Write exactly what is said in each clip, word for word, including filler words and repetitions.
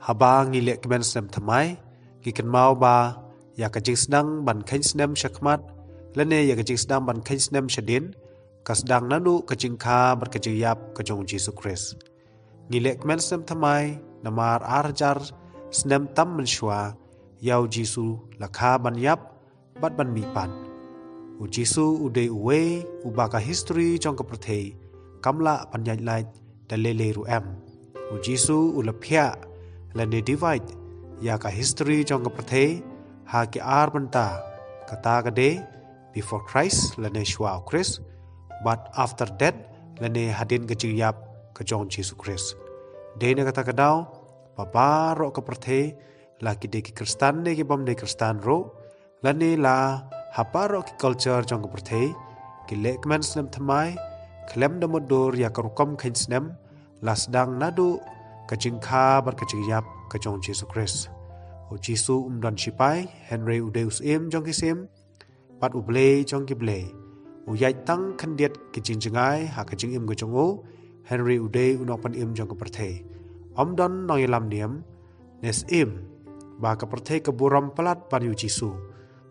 Haba ngi leh kmen snem thymmai, ngi kynmaw ba ïa ka jingsdang ban kheiñ snem shakhmat lane ïa ka jingsdang ban kheiñ snem shadien ka sdang naduh ka jingkha bad ka jingïap ka jong u Jisu Khrist. Ngi leh kmen snem thymmai namar ar hajar snem tam mynshuwa ïa u Jisu la kha ban ïap bad ban mihpat. U Jisu u dei uwei uba ka history jong ka pyrthei kam lah ban ïaid lait da lei lei ruh em. U Jisu u la phiah lane divide ïa ka history jong ka pyrthei ha ki ar bynta, kata ka dei before Christ lane shuwa u Khrist, bad after death lane hadien ka jingïap ka jong Jisu Khrist. Dei na kata ka daw ba baroh ka pyrthei, la ki dei ki Khristan ne ki bym dei Khristan ruh, lane la ha baroh ki culture jong ka pyrthei, ki leh kmen snem thymmai khlem da mutdur ïa ka rukom kheiñ snem la sdang naduh ka jingkha bad ka jingïap ka jong Jisu Khrist. U Jisu um don shipai, hynrei u dei u Syiem jong ki syiem bad u Blei jong ki blei. U ïaid tang khyndiat ki jingjngai ha ka jingim ka jong u, hynrei u dei u Nongpynim jong ka pyrthei. Ym don nongïalam niam ne syiem ba ka pyrthei ka burom palat ban ïa u Jisu.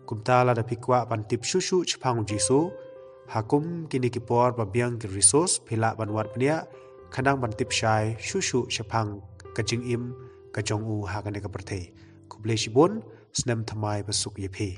Kumta lada phi kwah ban tip shuh shuh shaphang u Jisu, ha kum kine ki por ba biang ki resource phi lah ban wad bniah khnang ban tip shai shuh shuh shaphang ka jingim ka jong u ha kane ka pyrthei. Khublei shibun, snem thymmai basuk ïa phi.